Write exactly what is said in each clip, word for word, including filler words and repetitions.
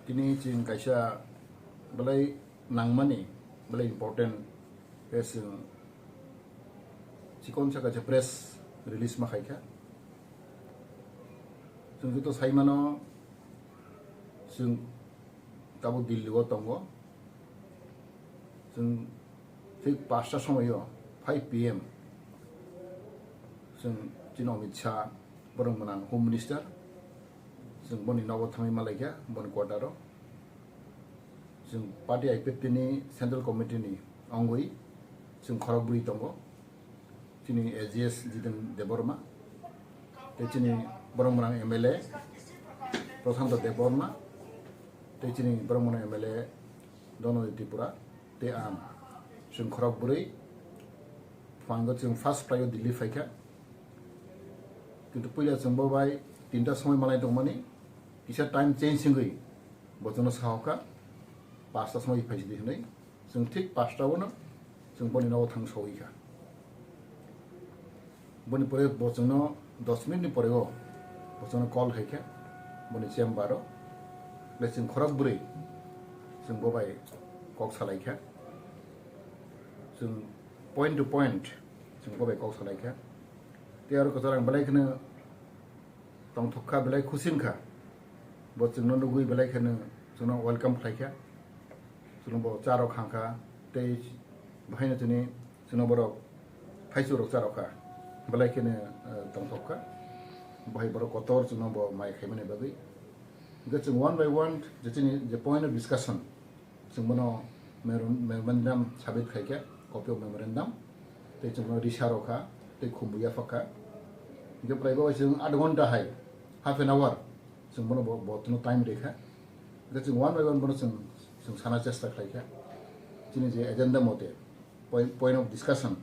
Tini chwng kaisa belai nangmani, belai important khe chwng chikon sa kaisa press release ma khaikha. Chwng joto saimano, chwng tabuk Delhi o tongo. Chwng thik pasta somoio, five P M, chwng chini Amit Shah, borok mwnang Home Minister, chwng boni nogo thangwi malaikha, boni quarter o. Chwng party I P F T ni Central Committee ni wngwi chwng khorok bwrwi tongo. Chini A G S Jiten Debbarma, tei chini borok mwnang M L A Prashanto Debbarma, tei chini borok mwnang M L A Donodi Tripura, tei ang. Chwng khorok bwrwi phango, chwng first flight o Delhi phaikha. Kintu puila chwng bo bai tinta somoi malai tongmani, kisa time change wngwi bo chwngno sahokha, pasta somoi phaisidi hwnwi. Chwng thik pasta o no chwng boni nogo thang sogwi kha. Boni pore bo chwngno dos minute ni pore o bo chwngno call khai kha boni chamber o. Le chwng khorok bwrwi chwng bo bai kok salai kha. Chwng point to point chwng bo bai kok salai kha. Tei aro kwchar ang belai kheno tongthok kha, belai khusi wng kha. Bo chwngno nugwi belai kheno chwngno welcome khlai kha. Chwngno bo cha rok khang kha, tei bahaino chini chwngno borok thaichuk rok cha rok kha. Belai kheno, eh, tongthok kha. Bahai borok kotor chwngno bo mai khaimani bagwi. Hwnkhe chwng one by one je chini je point of discussion, chwng bono memor-, memorandum submit khai kha, copy of memorandum, tei chwng bono risa rw kha, tei khumbu yaphak kha. Hwnkhe prai bo chwng adh ghonta hai, half an hour, chwng bono bo, bo chwngno time rw kha. Hwnkhe chwng one by one bono chwng, chwng sana chesta khlai kha. Chini je agenda mote, point, point of discussion,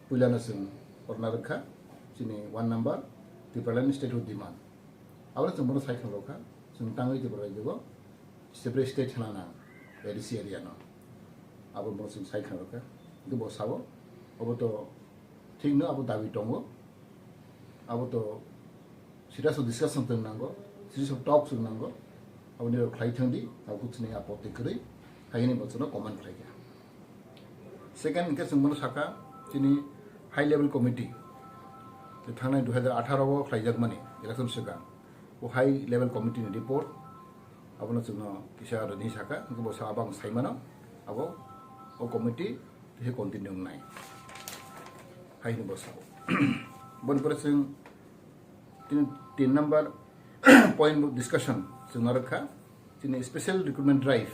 puilano chwng orna rw kha, chini one number, Tipraland statehood demand. Abo chwng bono sai khna rw kha, chwng tangwi Tripura rajyo separate state hwnna nang, A D C area no. Abo bo chwng sai khna rw kha. Hwnkhe bo sao, abo to thik no, abo dabi tongo. Abo to serious discussion chwng nango, serious talk chwng nango. Abo nirok khlai thang di, abo chini apotti kwrwi, haini bo chwngno comment khlai kha. Second hwnkhe chwng bono sakha, chini high level committee, je thangnai dui hazar atharo o khlaijakmani election swkang. O high level committee ni report, abono chwngno kisa rwdi sakha, hwnkhe bo sa abang saimano, abo o committee tei continue wngnai. Hai hwnwi bo sao. Boni pore chwng tini tin number point bo discussion chwng narwkha. Chini special recruitment drive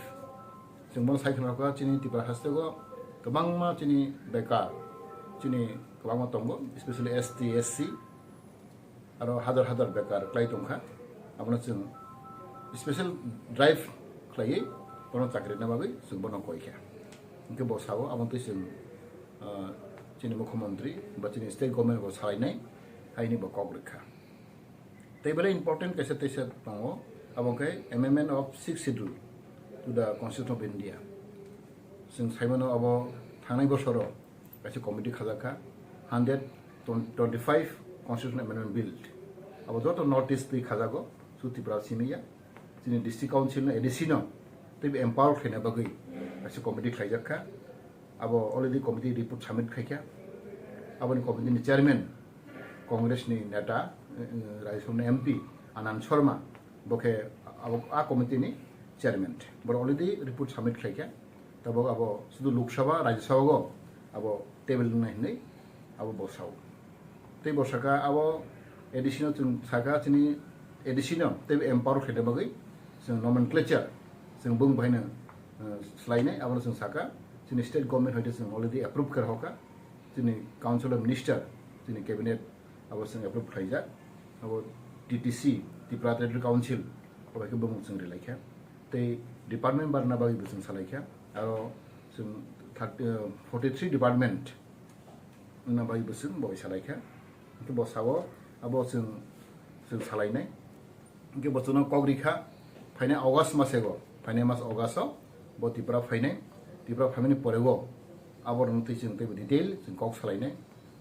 chwng bono sai khna rwkha, chini Tripura hasteo kwbangma chini bekar, chini kwbangma tongo, especially S T, S C, aro hazar hazar bekar kwlai tongkha. Abono chwng special drive khlaiwi bono chakri rwna bagwi chwng bono koi kha. Hwnkhe bo sao, abo twi chwng, ah, chini mukhyamantri ba chini state government bo salainai, haini bo kok rwkha. Tei belai important kaisa teisa tongo, abo khe amendment of sixth schedule to the Constitution of India. Chwng saimano abo thangnai bosoro kaisa committee khajak kha, hundred twenty-five Constitution Amendment Bill. Abo joto North East twi khajago, su Tripura simi ya. Chini District Council no, A D C no teibo empower khlaina bagwi kaisa committee khlaijak kha. Abo already committee report submit khaikha. Aboni committee ni chairman Congress ni neta, eh, Rajya Sabha ni M P Anand Sharma, bo khe abo a committee ni chairman. Bo already report submit khlaikha. Tabuk abo sudu Lok Sabha, Rajya Sabha go abo table wngnai hinwi abo bo sao. Tei bo saka abo A D C no chwng saka chini A D C no tei empower khaina bagwi chwng nomenclature chwng bung bahaino, eh, swlainai, abono chwng saka chini state government hoite chwng already approve khe rwkha, chini Council of Minister, chini cabinet abo chwng approve khlaijak, abo T T C, Tripura Territorial Council, abo khe bumung chwng rilaikha. Tei department barna bagwi bo chwng salaikha, aro chwng thirty, forty three department wngna bagwi bo chwng bo salaikha. Hwnkhe bo sao abo chwng, chwng salainai. Hwnkhe bo chwngno kok rikha, phainai August masego, phainai mas August o bo Tripura phainai. Tripura phaimani porego aborokno twi chwng teibo detail chwng kok salainai.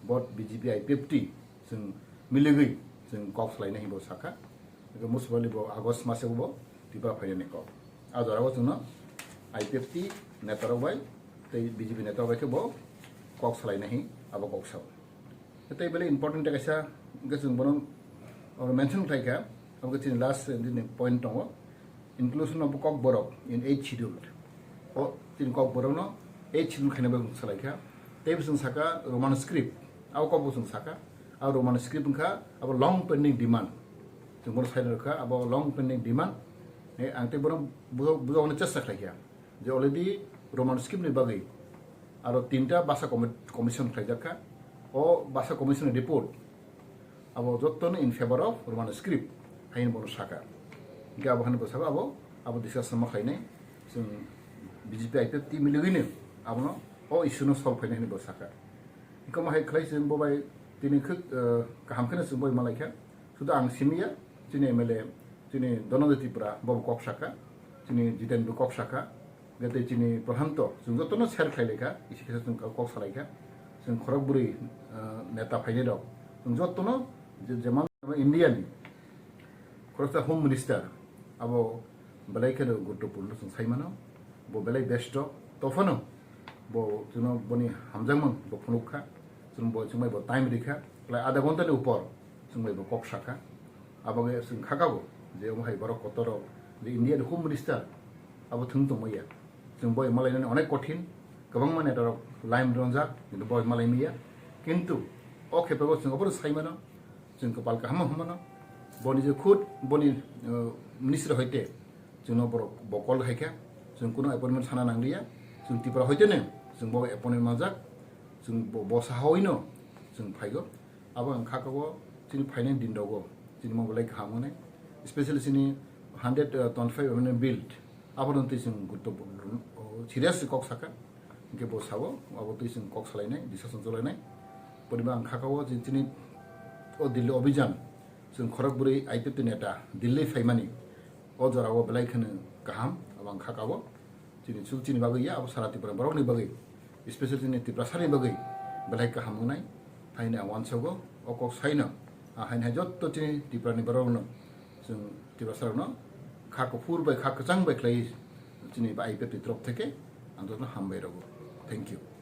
Bo B J P I P F T chwng miligwi chwng kok salainai hinwi bo sakha. Hwnkhe muchubali bo August masego bo Tripura phainani kok. A jorao chwngno I P F T netarok bai tei B J P netarok bai khe bo kok salaina hi abo kok sao. Tei belai important kaisa hwnkhe chwng bono oro mention khlai kha, abo khe chini last, eh, nini point tongo, inclusion of Kokborok in eighth schedule. O chini Kokborokno eighth schedule khaina bai salai kha. Tei bo chwng saka Roman script, abo kok bo chwng saka, abo Roman script wngkha abo long pending demand. Chwng bono sai rwkha abo long pending demand. Eh, ang tei bono bujo-, bujokna chesta khlai kha. Je already Roman script ni bagwi aro tinta basa commi-, commission khlaijak kha. O basa commission ni report abo jottono in favor of Roman script haino bono saka. Hingke abo haino bo saka abo, abo discussion ma khlainai. Chwng B J P I P F T miligwino abono o issue no solve khainai haino bo saka. Hingke omo hai khlai chwng bo bai tini khwk, eh, kaham kheno chwng bo bai malai kha. Sudu ang simi ya, chini M L A, chini Dhananjay Tripura, bo bo kok saka, chini Jiten bo kok saka, hwnkhe tei chini Prahanto, chwng jotono share khlai lai kha, isi kisa chwng kok salai kha, chwng khorok bwrwi, ah, neta phainai rok, chwng jotono je-, jeman India ni khoroksa Home Minister, abo belai kheno guruttopurno chwng sai mano, bo belai besto, tophano bo chwngno boni hamjakmung bo phunuk kha, chwng bo chwng bai bo time rikha, belai adha ghonta ni upor chwng bai bo kok sakha. Abo khe chwng kha kabo je omo hai borok kotor rok je India ni Home Minister abo thwng tongmaya. Chwng boi malainani onek kothin, kwbangma neta rok lime ronjak, kintu boi malai maya. Kintu o khepe bo chwng obono sai mano, chwng kwpal kaham hwnmano. Boni je khud boni, uh, ministry hoite chwngno borok bo call hai kha, chwng kuno appointment sana nangliya, chwng Tripura hoite ne chwng bo appointment manjak, chwng bo, bo sahawi no chwng phaigo. Abo ang kha kabo chini phainai din rogo chini mo belai kaham wngnai, especially chini hundred twenty five amendment bill abo no twi chwng gurutto serious kok saka. Hingke bo sabo abo twi chwng kok salainai, discussion cholainai. Poriba ang kha kabo chini o Delhi Abhijan chwng khorok bwrwi I P F T neta Delhi phaimani o jorao belai kheno kaham, abo ang kha kabo. Chini chuk chini bagwi ya, abo sara Tripura borokni bagwi, especially chini Tiprasani bagwi belai kaham wngnai. Haino ang uansogo o kok saino, ah, haino hai jotto chini Tripurani borokno, chwng Tiprasarokno kha kuphur bai kha kwchang bai khlai chini I P F T ni torop theke ang jotono hambai rwgo. Thank you.